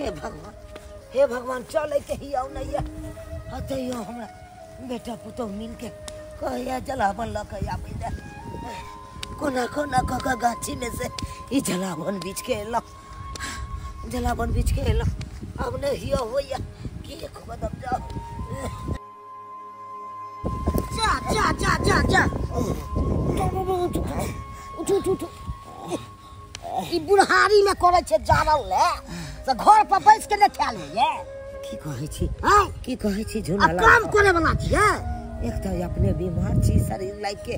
हे भगवान, हे भगवान, चले के ही आउ नहीं है। तैयो हमरा बेटा पुतोह मिल के कहैया जलावन लऽ के आबै ले। कोना कोना कऽ के गाछी में से ई जलावन बीछ के एलहुँ, जलावन बीछ के एलहुँ। अब नहीं हियो होइया कि एक कदम जाओ। जा जा जा जा जा, उठू उठू उठू। ई बुढ़ारी में करै छै जानल ले से घर पर बैस के नहि खायल होइया। की कहै छी, की कहै छी झुना? काम करे वाला छियै। एक तऽ अपने बीमार छी शरीर लागि के,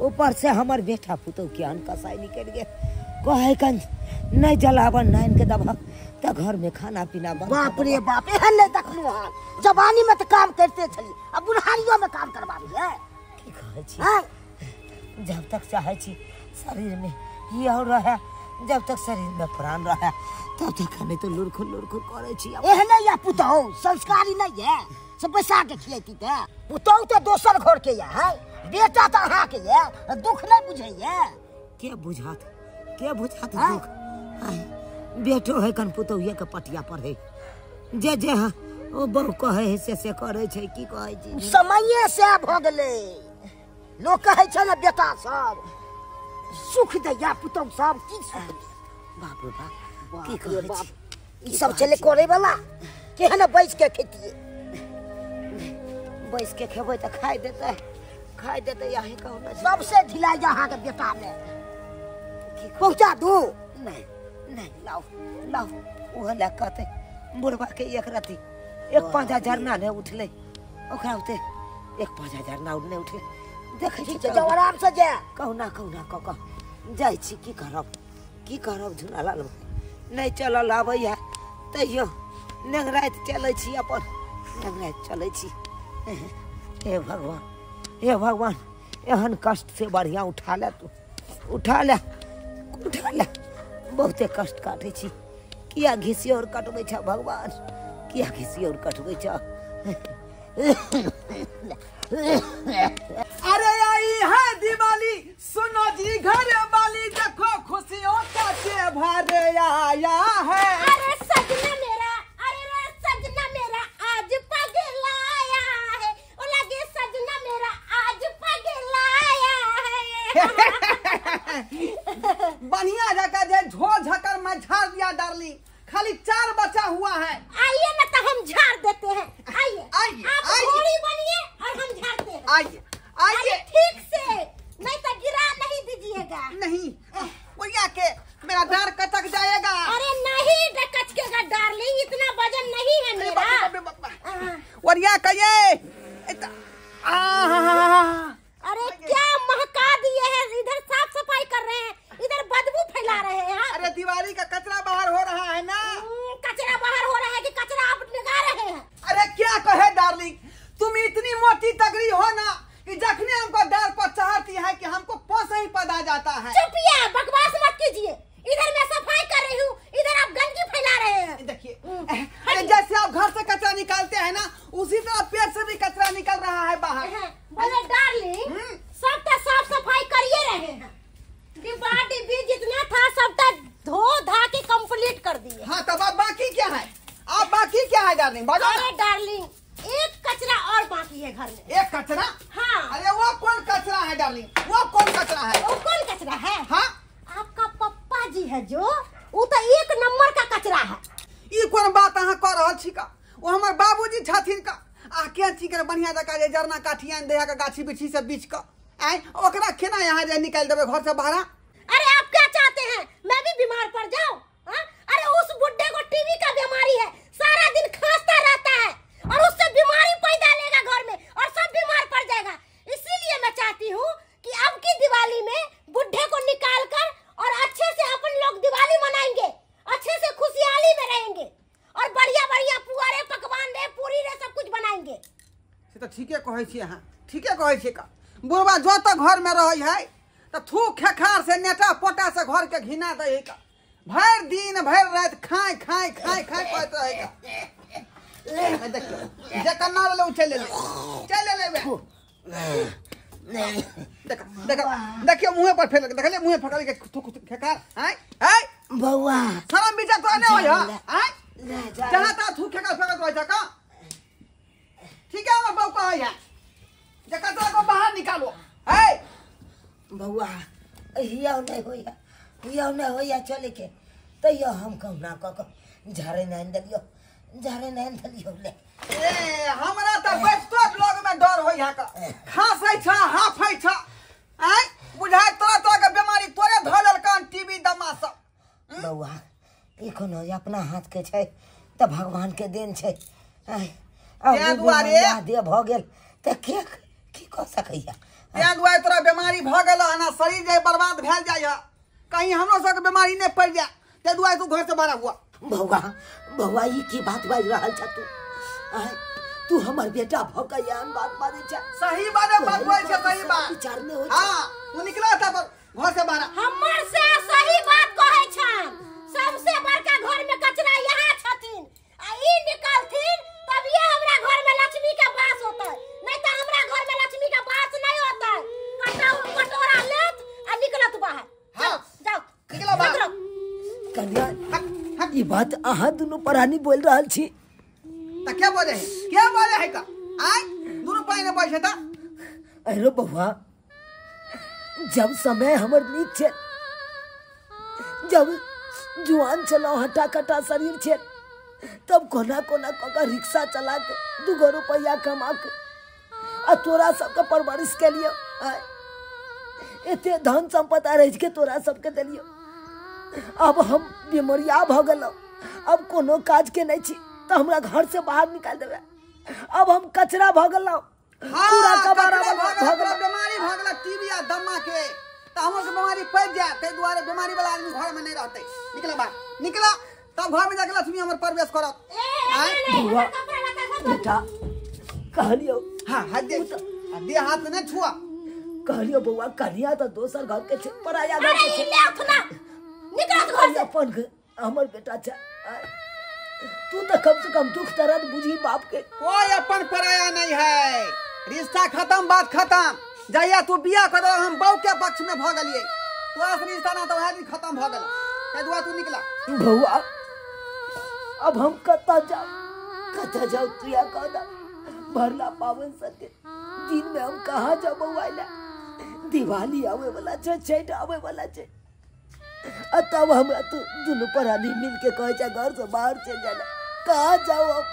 ऊपर से हमर बेटा पुतोह के अनकसाई निकलि गेल। कहै कन नहि जलावन नानि के दबहक तऽ घर में खाना पीना बंद। बाप रे बाप, एहन नहि देखलहुँ हन। जवानी में तऽ काम करिते छलियै, अब बुढ़ारियो में काम करबाबियै। की कहै छी, जब तक चाहै छी शरीर में हियाव रहै, जब तक शरीर में प्राण रहै तब तक नहि तऽ लुरखुर लुरखुर करै छी। एहने या पुतोह संस्कारी नहीं है, सब पैसा के खियैती ते। पुतोह तऽ दोसर घर के या है, बेटा तऽ अहाँ के या, दुख नहीं बुझैया। के बुझात, के बुझात दुख? बेटो है कन पुतोहिए के पटिया पर है, जे जे ओ बहु कहै है से करै छै। की कहै छी, समये से भऽ गेलै। लोक कहै छै ने बेटा सब सुख दैया, पुतोह सब की सुख। बाप रे बाप, की कहै बाप, ई सब छलै करै वाला। केहन बैस के खेतियै? बैस के खेबै तऽ खाइ देतै, खाइ देतै। अहीं कहू ने, सबसे ढिलाइ अहाँके बेटा मे। पहुँचा दू? नहीं नहीं, लाओ लाओ। ओहो लए कहतै बुढ़बा के एक रति एक पाँचा झरना नहि उठलै ओकरा उते, एक पाँचा झरना नहि उठलै। देखै छी, जाउ आराम से जाय। कहुना कहुना कऽ कऽ जाइ छी। की करब, की करब झुनालाल भाइ, नहि चलल आबैया तैयो नेंगराइत चलै छी, अपन नेंगराइत चलै छी। हे भगवान, हे भगवान, एहन कष्ट से बढ़िया उठा ले तू, उठा ले, उठा ले। बहुते कष्ट काटै छी। किया घिसियोर कटबै छ भगवान, किया घिसियोर कटबै छ? अरे आई है दिवाली, सुनो जी घर वाली, देखो खुशियों का त्योहार आया है। अरे सजना मेरा, अरे रे सजना मेरा आज पगलाया है, ओ लगे सजना मेरा आज पगलाया है। बढ़िया जगह जे झोल झकर में झाड़ दिया डार्लिंग, खाली 4 बचा हुआ है। आइए ना तो हम झाड़ देते हैं। आइए आइए, आप घोड़ी बनिए और हम झाड़ते हैं। आइए आइए, ठीक से, नहीं तो गिरा नहीं दीजिएगा। नहीं भैया के मेरा डार कटक जाएगा। अरे नहीं डकचकेगा डार्लिंग, इतना वजन नहीं है मेरा। वरिया कहिए, अरे क्या महका दिए हैं, इधर साफ सफाई कर रहे हैं, इधर बदबू फैला रहे हैं। अरे दिवाली का कचरा बाहर हो रहा है ना। कचरा बाहर हो रहा है कि कचरा आप लगा रहे हैं? अरे क्या कहे डार्लिंग, तुम इतनी मोटी तगड़ी हो ना कि जखने हमको डार पर चढ़ती है कि हमको पोस ही पदा जाता है। चुपिया, बकवास मत कीजिए। इधर मैं सफाई कर रही हूँ, इधर आप गंदगी फैला रहे हैं। देखिए, अरे जैसे आप घर से कचरा निकालते हैं ना, उसी तरह पेट से भी कचरा निकल रहा है बाहर। बोले डार्लिंग, सब तो साफ सफाई करिए रहे हैं, डिब्बा डिब्बी जितना था सबटा धो धा के कंप्लीट कर दिए। हाँ तब अब बाकी क्या है, अब बाकी क्या है डार्लिंग? अरे डार्लिंग एक कचरा और बाकी है घर में। एक कचरा? हाँ। अरे वो कौन कचरा है डार्लिंग, वो कौन कचरा है? वो कौन कचरा है? हाँ आपका पप्पा जी है जो, वो तो एक नंबर का कचरा है। ई कौन बात अहाँ कह रहल छी का? वो हमार बाबूजी छथिन का। आ के छी कर बढ़िया जका जे जरना काठी आनि देहा के गाछी बिछी से बीछ के आय ओकरा केना यहाँ जे निकाल देबे घर से बाहर? अरे आप क्या चाहते हैं, मैं भी बीमार पड़ जाऊं? अरे उस बुड्ढे को टीबी का बीमारी है, सारा दिन खांसता रहता है और उससे बीमारी पैदा लेगा घर में और सब बीमार पड़ जाएगा। इसीलिए मैं चाहती हूँ कि अब की दिवाली में बुढ़े को निकाल कर और अच्छे से अपन लोग दिवाली मनाएंगे, अच्छे से खुशहाली में रहेंगे और बढ़िया बढ़िया पुआ रे, पकवान रे, पूरी रे, सब कुछ बनाएंगे। से तो ठीके कहै छी अहाँ, ठीके कहै छी का। बुढ़वा जो तक घर में रहै है तो थूक खेखार से नेटा पोटा से घर के घिना दै है का। भरि दिन भरि राति खाय खाय खाय खाय करैत रहै का। देखियौ जेकर ना रहलै ओ चलि एलै, चलि एलै वएह। देखो देखो देखियो मुँहे पर फेंक, देखलियै मुँहे फकल के थूक खेखार। आय आय बौआ, शरम विचार तोरा नहि होय हँ? आय जहाँ तहाँ थूक फेकल फेकल रहै छ का। ठीक है हमर बहू कहै है जे कचरा को बाहर निकालो। है बौआ हियाव नहीं होइया, हियाव नहीं होइया चले के, तैयो हम कहुना कऽ कऽ झाड़े नहि देलियो, झाड़े नहीं देलियो ले। ए हमरा त बैठतो लग में डर होई है का, खांसै छ हाफै छ, आय बुझाय तोरा तोरा के बीमारी तोरे धऽ लेलकन टीबी दमा सब। बौआ ई कोनो अपना हाथ के छै त भगवान के देन छै। तें दुआरे दे भऽ गेल त के की कऽ सकैया। तें दुआरे तोरा बीमारी भऽ गेल हन, शरीर जे बर्बाद भेल जाइ है, कहीं हमरो सबके बीमारी नहि पड़ि जाए, तें दुआरे तू घर से बाहर हुआ। बौआ बौआ ई की बात बाजि रहल छ तू? तू हमर बेटा भऽ के एहन बात बाजै छ? सही बात बाजै छ, सही बात विचार नहि होइ। हां तू निकला था घर से बाहर। हमर से सही बात कहै छन, सबसे बड़का घर में कचरा यहाँ छथिन आ ई निकलथिन तब ये हमरा घर में लक्ष्मी के वास होतै, नहीं त हमरा घर में लक्ष्मी के वास नहीं होतै। कटोरा लेत आ निकलत बाहर। हां जाओ निकला बाहर। कन्या ई बात अहाँ दुनू प्राणी बोल रहल छी त क्या बोले है, क्या बोले है का? आय दुनू पाई ने पैसा त। अरे बउआ जब समय हमर नीक छे, जब जुआन छलौ, हटा कटा शरीर छे, तब कोना कोना कऽ के रिक्शा चला के 2 रुपया कमा के आ तोरा सबके परवरिश के लिए एते धन संपत्ति अरज के तोरा सबके देलियो। अब हम बीमारिया भऽ गेलौ, अब कोनो काज के नहीं छी त हमरा घर से बाहर निकाल देबै। अब हम कचरा भऽ गेलौ, पूरा कबाड़ा भऽ गेलौ, बीमारी भऽ गेल टीबी आ दमा के, त हमरो से बीमारी पड़ि जाए, ताहि दुआरे बीमारी वाला आदमी घर में नहीं रहतै। निकला बाहर निकला, तब घर में जाके लक्ष्मी हमर प्रवेश करत। बेटा कहलियो हां हाथ दे, दे हाथ नहीं छुआ। कहलियो बउआ कन्या त दोसर घर के छै, पराया घर के छै। निकलत घर से। अपन हमर बेटा छै, तू तो कम से कम दुख दर्द बुझी बाप के। कोई अपन पराया नहीं है, रिश्ता खत्म बात खत्म। जाइया तू बियाह कर, हम बहू के पक्ष में भ गेलिए, तोरा से रिश्ता ना तो वह दिन खत्म भ गेल, ताहि दुआरे तू निकला। बउआ अब हम कतऽ जाऊ, कतऽ जाऊ तू या कह दा। भरला पावन सके दिन में हम कहाँ जाऊ बउआ? दिवाली आवे वाला छै, छठ आवे वाला छै, आ तब हमरा तू दुनू प्राणी मिल के कहै छै घर से बाहर चलि जाना, कहाँ जाऊ हम?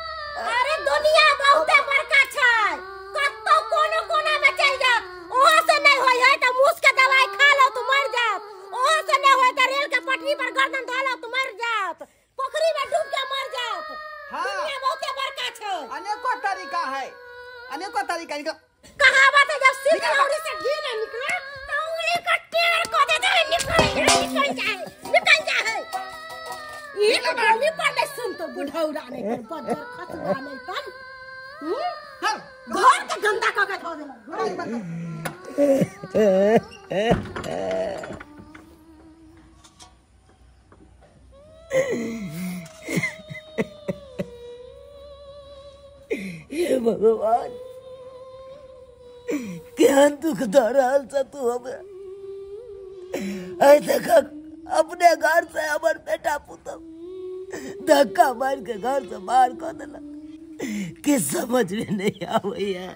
अरे दुनिया बहुते बड़का छै, कतौ कोनो कोना में चलि जाओ, वहां से नहीं होय है त मूस के दवाई खा लो तो मर जात, वहां से नहीं होय त रेल के पटरी पर गर्दन धऽ लो तो मर जात, पोखरी में डूब के मर जात। हां दुनिया बहुते बड़का छै, अनेको तरीका है, अनेको तरीका। निकल कहावत है, जब सिर लौड़ी से घी नहीं निकले तो उंगली का टेढ़ को दे दे, निकल निकल जाए, निकल जाए। एक बोली पर नहीं सुन तो बुढ़ौरा नहीं कर, बदर खसवा नहीं कर, घर के गंदा कऽ के धो देलक। हे भगवान केहन दुख दऽ रहल छ तू हमरा। आइ तक अपने घर से हमर बेटा पुतहु धक्का मार के घर से बाहर कऽ देलक, कि समझ में नहीं आबैया।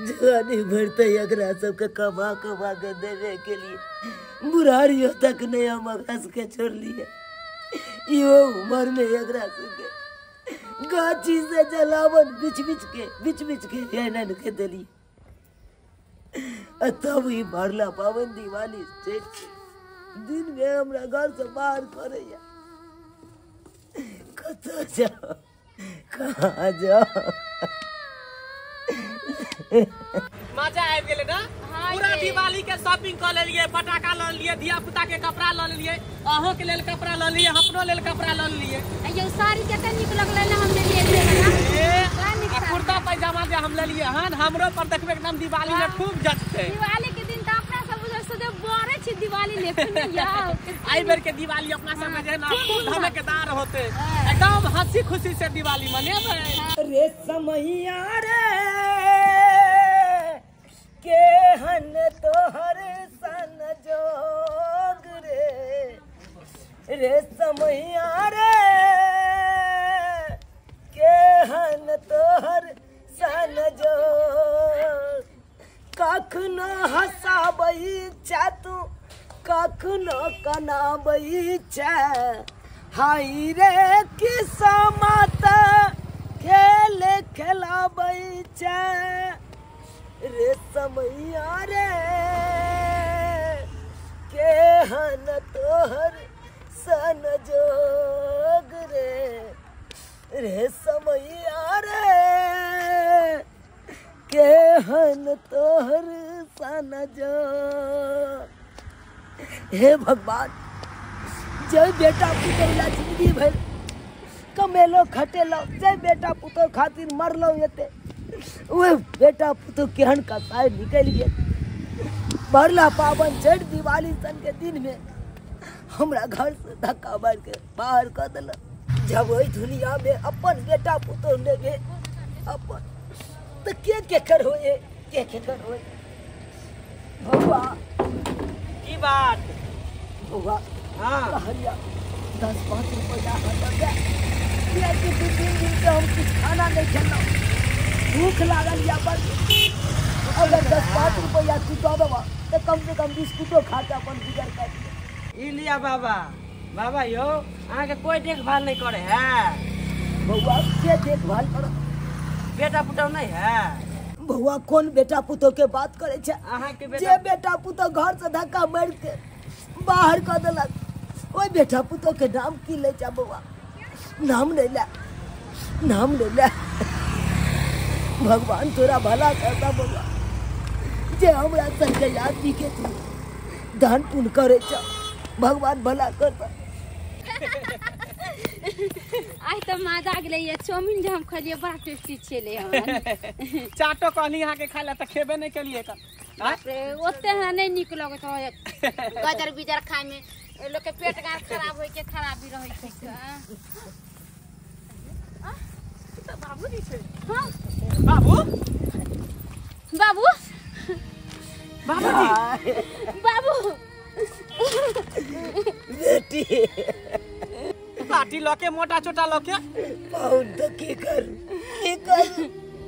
जुआनी भरते एकरा सबके कमा कमा के देवे के लिए बुढ़ारियो तक नहीं हम एकरा सबके छोड़लिए। इहो उम्र में एकरा सबके गाछी से जलावन बिच बिच के एहन के देलिए। तब ई भरला पावन दिवाली छठ दिन में हमरा घर से बाहर करैया। कतऽ जाओ, कहाँ जाओ? मजा आबि गेलै ना? पूरा दिवाली के शॉपिंग कऽ लेलियै, पटाखा लऽ लेलियै, धिया पुता के कपड़ा लऽ लेलियै, अहों के लेल कपड़ा लऽ लेलियै, अपनो लेल कपड़ा लऽ लेलियै। अयौ साड़ी कते नीक लगलै ने हम लेलियै से वाला। ए कुर्ता पैजामा जे हम लेलियै हन, हमरो पर देखबै एकदम दिवाली में खूब जचतै। दिवाली के दिन त अपना सब बुझै बड़े छी दिवाली लेखन यार। आई बेर के दिवाली अपना सब जे ना खूब धमकेदार होते, एकदम हंसी खुशी से दिवाली मनेबै। रे समैया रे केहन तोहर सन जोग रे, रे समैया रे हंसाबै छै तू कखनो कनाबै छै। हाय रे किस्मत खेल खेलाबै छै रे समैया रे केहन तोहर सन जोग रे रे समैया रे केहन तोहर सन जोग। हे भगवान, जय बेटा पुतोह जिंदगी भर कमेलो खटेलो, जय बेटा पुतोह खातिर मरलो एते, ओह बेटा पुतोह केहन कसाई निकल गेल। बरला पावन छठ दिवाली सन के दिन में हमरा घर से धक्का मार के बाहर कर दिलक। जब ओहि दुनिया में अपन बेटा पुतोह नहि भेल अपन तो के केकर होए, के केकर होए। बौआ की बात बौआ? हाँ कहलिया 10-5 रुपया हटा दे, कियाकि 2-3 दिन से हम कुछ खाना नहीं खेलहुँ, भूख लागल या बड़। अगर 10-5 रुपया तू दऽ देबऽ तो कम से कम बिस्कुटो खा के अपन गुजर कर लिअ। ई लिया बाबा। बाबा यौ अहाँके कोई देखभाल नहीं करे है? बौआ के देखभाल कर? बेटा पुतोह नहीं है? बौआ कौन बेटा पुतोह के बात करे छै? अहाँके जे बेटा पुतोह घर से धक्का मारि के बाहर कऽ देलक ओहि बेटा पुतोह के नाम की लै छै बौआ? नाम नहीं ले, नाम नहीं ले। भगवान तोरा भला करता बौआ, जे हमरा संगे आदमी के तू दान पुण्य करे छ, भगवान भला करता। आइ तऽ मजा आ गेलै। ये चाउमीन जे हम खेलियै बड़ा टेस्टी छलै। हमरा चाटो कहली अहाँके खाय लए तऽ खेबे नहि केलियै। बाप रे, ओते हमरा नहि नीक लगैत रहै। गजर बिजर खायमे लोकके पेट गार खराब होइ के खराबी रहै छै। बाबूजी छै। हाँ बाबू, बाबू, बाबूजी, बाबू बेटी लाठी लके मोटा छोटा लके पाउन तो की कर, की कर,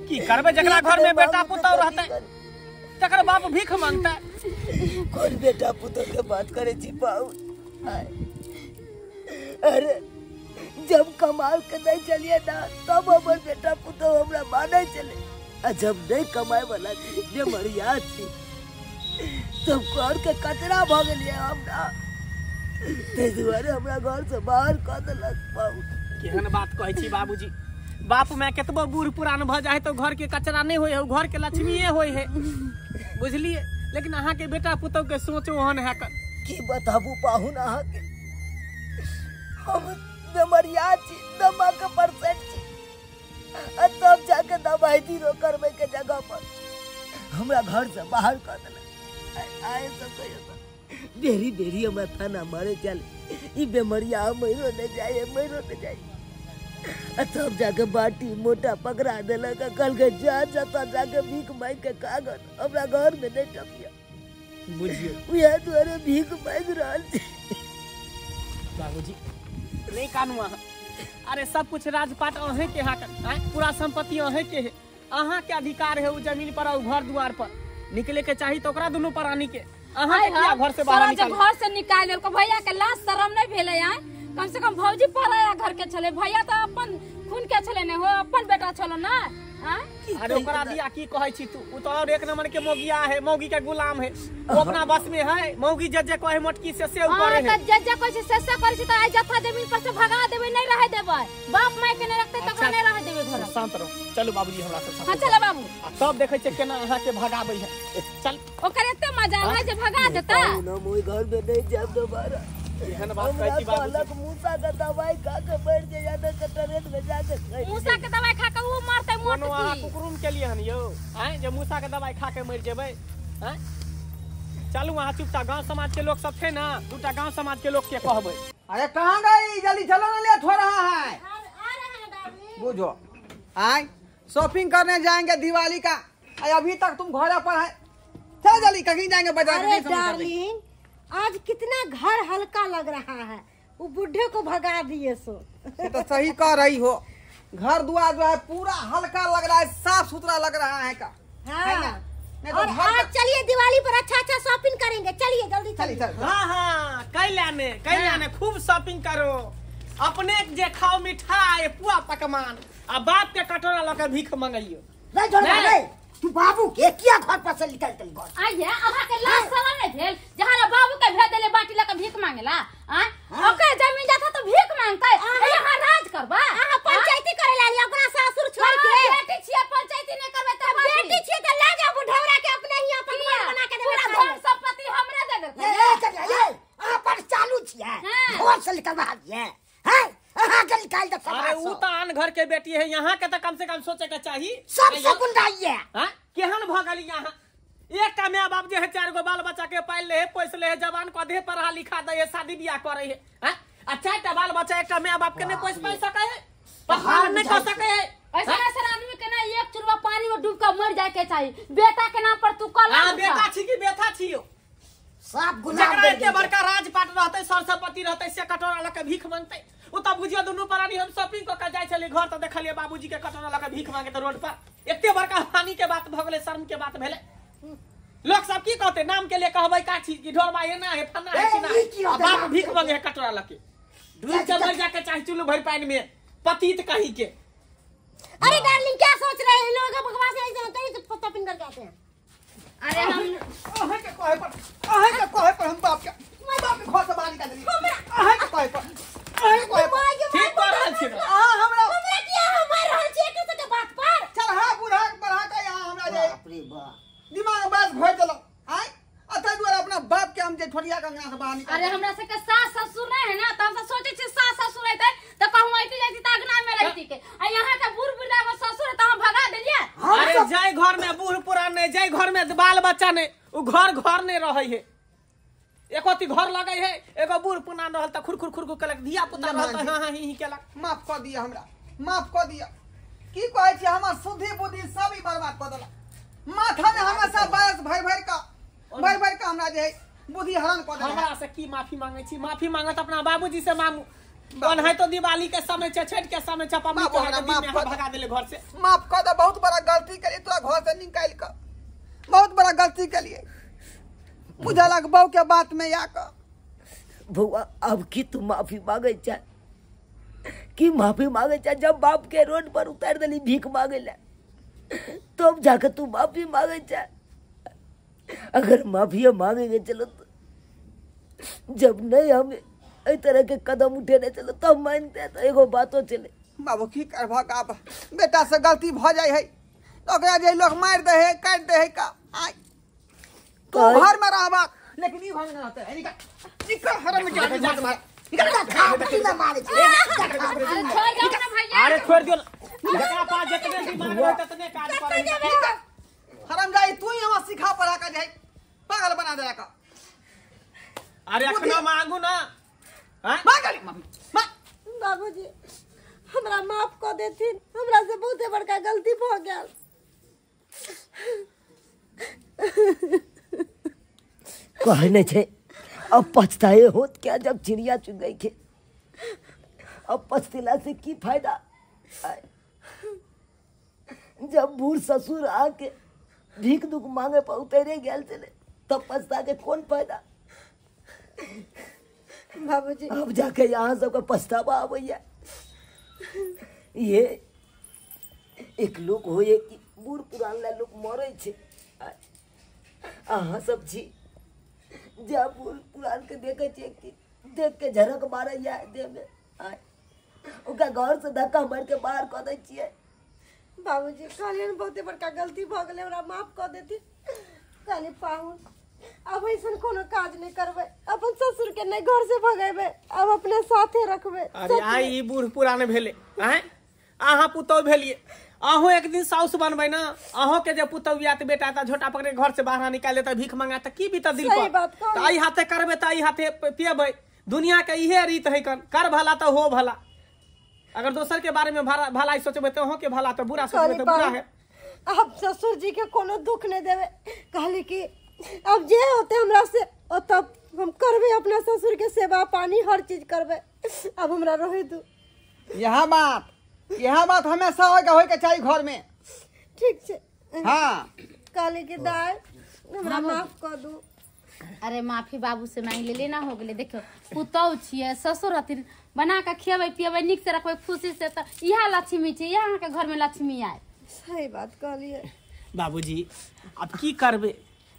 की करबै? जकरा घर में बेटा पुतोह रहतै तकर बाप भीख मांगतै। कौन बेटा पुतोह के बात करे छी पाउन? अरे जब कमाल के नहीं चलिए ना तब हमर बेटा पुतोह हमरा माने चले, आ जब नहीं कमाए वाला बेमरिया छी तब घर के कचरा भ गेलियै हमरा, ताहि दुआरे हमरा घर से बाहर कऽ देलक पाउन। केहन बात कहै छी बाबूजी? बाप माय केतबो बूढ़ पुरान भऽ जाइ तो घर के कचरा नहीं होय है, घर के लक्ष्मीए होय है, बुझलिए? लेकिन अहाँ के बेटा पुतोह के सोच ओहन है। की बताबू पाहुन अहाँ के, हम बेमरिया छी, दमा के परसेंट छी, आ तब जाके दवाई जीरो करबै के जगह पर हमरा घर से बाहर कऽ देलक। आए सब कहियो बेरी बेरी हमरा थाना मारे चल, ई बेमरिया मरो नहीं जाए, मरो नहीं जाए। आ तब जाके बाटी मोटा पकड़ा देलक, कहलकै जा जता जाके भीख मांगि के कागज हमरा घर में नहीं टपिया। बुझियो उएह दुआरे भीख मांगि रहल छी। बाबूजी नहीं कानू अहाँ। अरे सब कुछ राजपाट अहें के है, पूरा संपत्ति अहें के है, अहाँ के अधिकार है उ जमीन पर और घर द्वार पर। निकले के चाही तो ओकरा दुनू प्राणी के, अहाँ के किया घर से बाहर निकाल? घर से निकाल देलको भैया के लाज शरम नहीं भेलै। आय कम से कम भौजी पराया घर के छलै, भैया तो अपन खून के छलै ने हो, अपन बेटा छलो ना। अरे ओकरा दिया की कहै छी तू? उ तो और एक नंबर के मौगिया है, मौगी के गुलाम है, वो अपना बस में है। मौगी जे जे कहे मोटकी से उ करे है। हां त जे जे कहै छै से करै छै, त आइ जथा जमीन पर से भगा देबै, नहीं रहे देबै। बाप माय के नहीं रखतै त ओकरा नहीं रहे देबै घर। शांत रहो, चलू बाबूजी हमरा सब साथ। हां चलो बाबू। आ तब देखै छै केना अहाँ के भगाबै है। चल ओकर एते मजा है जे भगा देता। हम ओइ घर में नहीं जाब दोबारा। एहन बात कहै छी बाबूजी? कहलक मूसा के दवाई खा के मर जाय, त ट्रेन में जाके मूसा के दवाई खा के उ मरतै। मोट कोनो अहाँ कुकरुम के लिए हन यौ? आँय जे मूसा के दवाई खा के मर जेबै? आँय चलू अहाँ चुपचाप। गांव समाज के लोग सब छै ना, दूटा गांव समाज के लोग के कहबै। अरे कहाँ गई? जल्दी चलो ना, लेट हो रहा है। आ रहे हैं डार्लिंग। बुझो आए शॉपिंग करने जाएंगे दिवाली का, अभी तक तुम घर पर है। चलो जल्दी, कहीं जाएंगे बाजार। अरे डार्लिंग आज कितना घर हल्का लग रहा है, वो बुढ़े को भगा दिए सो। तो सही कह रही हो, घर द्वार जो है पूरा हल्का लग रहा है, साफ सुथरा लग रहा है का। हाँ। है ना? नहीं तो और आज चलिए दिवाली पर अच्छा अच्छा शॉपिंग करेंगे, चलिए जल्दी चलिए। हाँ हाँ कैला ने खूब शॉपिंग करो, अपने जे खाओ मिठाई पुआ पकवान आ बाप के कटोरा लके भीख मंगइयो। नहीं झोला नहीं, तू बाबू के किया घर पर से निकल चल घर। आइए अहाँ के लाज शरम नहीं भेल जहाँ ला बाबू के भेज देले बाटी लके भीख मांगेला? आ ओके जमीन जाता तो भीख मांगतै, यहाँ राज करबा? अहाँ पंचायती करे लाली अपना सासुर छोड़ के। बेटी छियै पंचायती नहीं करबै त बेटी छियै त ले जाओ बुढ़ौरा के अपने ही अपन घर बना के देबै, पूरा धन संपत्ति हमरे दे देलकै। ए चल ए अहाँ पर चालू छियै, घर से निकलवा दिए हैं अहाँ के निकाल दे। अरे उ त आन घर के बेटी है, यहाँ के त कम से कम सोचे के चाही। सबसे गुंडाई है। हां केहन भ गेली यहाँ? एकटा my बाप जे है 4 गो बाल बच्चा के पाल ले है, पोस ले है, जवान कऽ दे, पढ़ा लिखा दे है, शादी बियाह करे है। हां आ 4टा बाल बच्चा एकटा my बाप के नहीं पोस पाइ सकै है, पढ़ा नहीं कर सकै है। ऐसा ऐसा आदमी के ना एक चुरवा पानी में डूब के मर जाए के चाही। बेटा के नाम पर तू कल हां बेटा छी की बेटा छियो सब गुलाम जकरा एते बड़का राजपाट रहतै, सरसपति रहतै, से कटोरा लके भीख मांगतै। उ त बुझियो दुनू प्राणी हम शॉपिंग क के जाय छली घर त देखलिए बाबूजी के कटोरा लके भीख मांगे त रोड पर। एते बड़का हानि के बात भ गेलै, शर्म के बात भेलै। लोग सब की कहते? नाम के लिए कहबै का छी कि ढोरबा एना है फन्ना है चिना है, बाप भीख मांगे है कटोरा लके, डूब के मर जाके चाहे चुल्लू भर पानी में पतित कहीं के। अरे डार्लिंग क्या सोच रहे हैं लोग, बकवास ऐसे होता है शॉपिंग करके आते हैं। अरे हम अहे के कहे पर, अहे के कहे पर हम बाप के घर से बाहर निकाल देली। अहे के कहे पर, अहे के कहे पर ठीक कर रहल छी। हां हमरा हमरा किया हम मार रहल छी एक के बात पर? चल हां बूढ़ा बढ़ा के यहां हमरा जे बाप रे बाप दिमाग बस घोइ देलौ। आय अतै दुआरे अपना बाप के हम जे ठोरिया के अंगना से बाहर निकाल। अरे हमरा सबके सास ससुर नहीं है ना त हम सब सोचे छी सास ससुर रहते त कहूं आइती जाती त अंगना में रहती के, आ यहां के बूढ़ बुढ़ा ससुर त हम भगा देलिए। अरे जाय घर में बूढ़ पुरान नहीं, जाय घर में बाल बच्चा नहीं, उ घर घर नहीं रहै है, एकोती घर लगै है, एगो बूढ़ पुरान रहल त खुर खुर खुर खुर केलक, धिया पुता रहल त हां हां ही ही केलक। माफ क दिया हमरा, माफ क दिया। की कहै छी हमर सुधि बुद्धि सब ही बर्बाद क देलक। माथा में हमेशा बायस भर भर का भर भर का हमरा जे बुद्धि हरण क देलक। हमरा से की माफी मांगै छी? माफी मांगत अपना बाबूजी से मांगू। ओनाहि तो दिवाली के समय छै, छठ के समय छै, पबनी के दिन में भगा देले घर से। माफ क दे, बहुत बड़ा गलती करी तोरा घर से निकाल क, बहुत बड़ा गलती कलिए। बुझलक बहू के बात में या क। बउआ अब की तू माफी मांगे छ? की माफी मांगे छ? जब बाप के रोड पर उतार देली भीख मांगे ला तब जाके तू माफी मांगे छ? अगर माफी मांगेंगे चलो तो जब नहीं हम एहि तरह के कदम उठेने चलो तब मानते तो एगो बातो चले। बाबू की करबहक आब, बेटा से गलती भ जाय है तो ओकरा जे लोग मारि दे है काटि दे है का। आय तू घर में रहबक लेकिन ई घर में रहते है। निकल निकल हरम के घर से निकल, खा पी में मारे छी। अरे छोड़ दो ना भैया। अरे छोड़ दियो, जकरा पास जितने दिमाग रहे ततने काज करे। हरम जाई तू ही हमरा सिखा पढ़ा के जाई पागल बना देला का। अरे अखना मांगू ना। हां मांगली माफी मांग। बाबूजी हमरा माफ क देथिन, हमरा से बहुत बड़का गलती भ गेल। कहै नहीं छे अब पछताए होत क्या जब चिड़िया चुग गई खेत, अब पछतेला से की फायदा? जब बूढ़ ससुर आके भीख दुख मांगे पर उतरे गेल चले तब पछता के कौन फायदा? बाबूजी अब जाके यहाँ सबका पछतावा आबैया। ये एक लोग होए कि बूढ़ पुरान ला लोग मरे छे, अहाँ सब छी जब बूढ़ पुरान के देखे छे कि देख के झरक मारैया देह में, ओकरा घर से धक्का मार के बाहर कऽ दै छियै। बाबूजी कहलियनि बहुते बड़का गलती भऽ गेलै, हमरा माफ कऽ देथिन। कहली पाहुन अब ऐसन कोनो काज नहीं करबै, अपन ससुर के नहीं घर से भगेबै, अब अपने साथे रखबै। अरे आई ई बूढ़ पुरान भेलै, आँय अहाँ पुतहु भेलियै, अहूँ एक दिन साउस बनबै ना, अहूँ के जे पुतहु या त बेटा त झोटा पकड़े घर से बाहर निकाल देता भीख मंगा त की बीतत दिल पर? त आई हाथे करबै त आई हाथे पियबै। दुनिया के इहे रीत है कन, कर भला त हो भला। अगर दोसर के बारे में भलाई सोचबै त अहूँ के भला, त बुरा सोचबै त बुरा है। अब ससुर जी के कोनो दुख नहीं देवे, कहली कि अब जे होते हमरा से तब हम करबे, अपना ससुर के सेवा पानी हर चीज करबे, अब हमरा रहे दू। यह बात हमेशा होय के चाही घर में। ठीक छे। हाँ कहली कि दाय हमरा माफ कर दू। अरे माफी बाबू से मांग लेले ना हो गेलै। देखियो पुतहु छियै, ससुर हथिन, बना के खियेबै पियेबै, नीक से रखबै खुशी से, तऽ इएह लक्ष्मी छै, इएह अहाँके घर में लक्ष्मी आय। सही बात कहलियै बाबूजी। अब की करबै,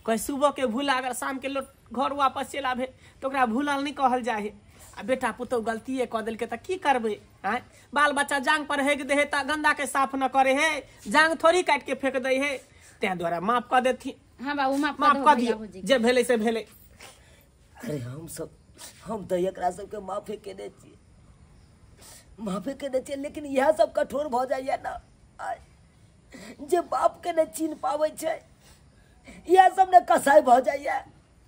कहीं सुबह के भूल अगर शाम के लोग घर वापस चलि आबे तऽ ओकरा भूलल नहीं कहल जाय है। आ बेटा पुतहु गलतिए कऽ देलकै तऽ की करबै? आँय बाल बच्चा जांग पर हेक दे है तऽ गंदा के साफ न करे है, जांग थोड़ी काटि के फेंक दै है, तें द्वारा माफ कऽ देथिन। हाँ बाबू माफ कऽ दियौ, जे भेलै से भेलै। अरे हम तऽ एकरा सबके माफे केने छियै, माफे केने छियै, लेकिन इएह सब कठोर भऽ जाइए ना, जे बाप के नहि चिन्ह पाबै छै, इएह सब ने कसाई भऽ जाइए,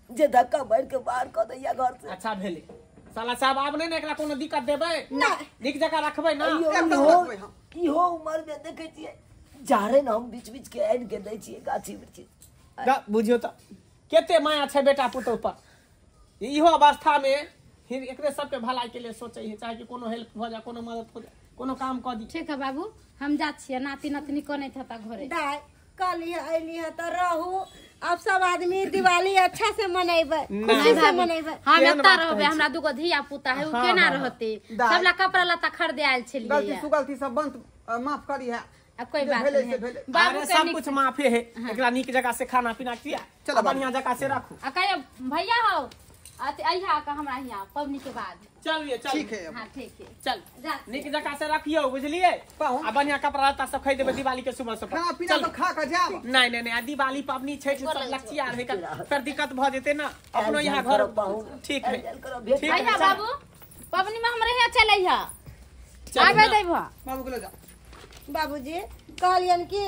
जे धक्का मारि के बाहर कऽ दैया घर से। अच्छा भेलै साला साहब, आब नहि ने एकरा कोनो दिक्कत देबै, नीक जकाँ रखबै ना। इहो उमर में देखै छियै जारे ने हम बीच बीच के आनि के दै छियै गाछी वृक्षी। बुझियौ तऽ कते माया छै बेटा पुतहु पर, इहो अवस्था में एकरे सबके भलाई के लिए सोचै है, चाहे कि कोनो हेल्प भऽ जाए, कोनो मदद हो जाए, कोनो काम कऽ दी। ठीक है बाबू, हम जा छियै, नाती नतनी कनैत हेता घरे। दाय कहली अयली है तऽ रहू, अब सब आदमी दिवाली अच्छा से मनेबै, खुशी से मनेबै। हम एतऽ रहबै, हमरा दूगो धिया पुता है, उ केना रहतै? सबला कपड़ा लत्ता खरीदे आयल छलियै। गलती सुगलती सब बंद माफ करी है, अब कोई बात नहीं बाबू, सब कुछ माफे है। एकरा नीक जगह से खाना पीना खिया, चलो बढ़िया जगह से रखू। आ कहियो भैया हो अइहा के हमरा हिया पबनी के बाद। चलिए चल ठीक है। हां ठीक है, चल नीक जगह से रखियो, बुझलिए? आ बढ़िया कपड़ा लत्ता सब खरीद देबै दिवाली के सुबह सुबह। खाना पीना तो खा के जाब। नहीं नहीं नहीं, दिवाली पबनी छठ सब लक्ष्य रहे फिर दिक्कत भ जेते ना अपनो यहाँ घर। ठीक है ठीक है बाबू, पबनी में हमरे यहाँ चलैहा, आबे देबो बाबू के ले जा। बाबूजी कहलियन कि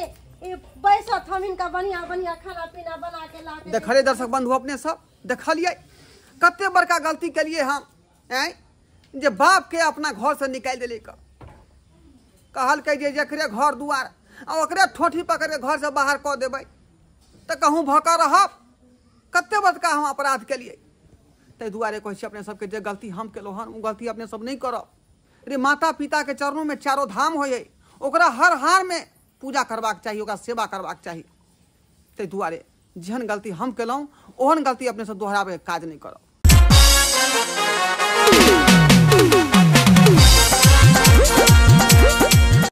बैसत हम इनका बढ़िया बढ़िया खाना पीना बना के ला के। देखलिए दर्शक बंधु अपने सब देखलिए कते बड़का गलती के लिए हम जे बाप के अपना घर से निकालि देली। कहलकै जे जकरे घर दुआर आ ओकरे ठोठी पकड़ के घर से बाहर कऽ देबै तऽ कहूँ भऽ कऽ रहब। कते बड़का हम अपराध केलिए। ताहि दुआरे कहै छी अपने सबके जे गलती हम केलहुँ हन ओ गलती अपने सब नहीं करब। रे माता पिता के चरणों में चारो धाम होइ है, ओकरा हर हार में पूजा करबाक चाही, ओकरा सेवा करबाक चाही। ताहि दुआरे जेहन गलती हम केलहुँ ओहन गलती अपने सब दोहराबैके काज नहीं करब।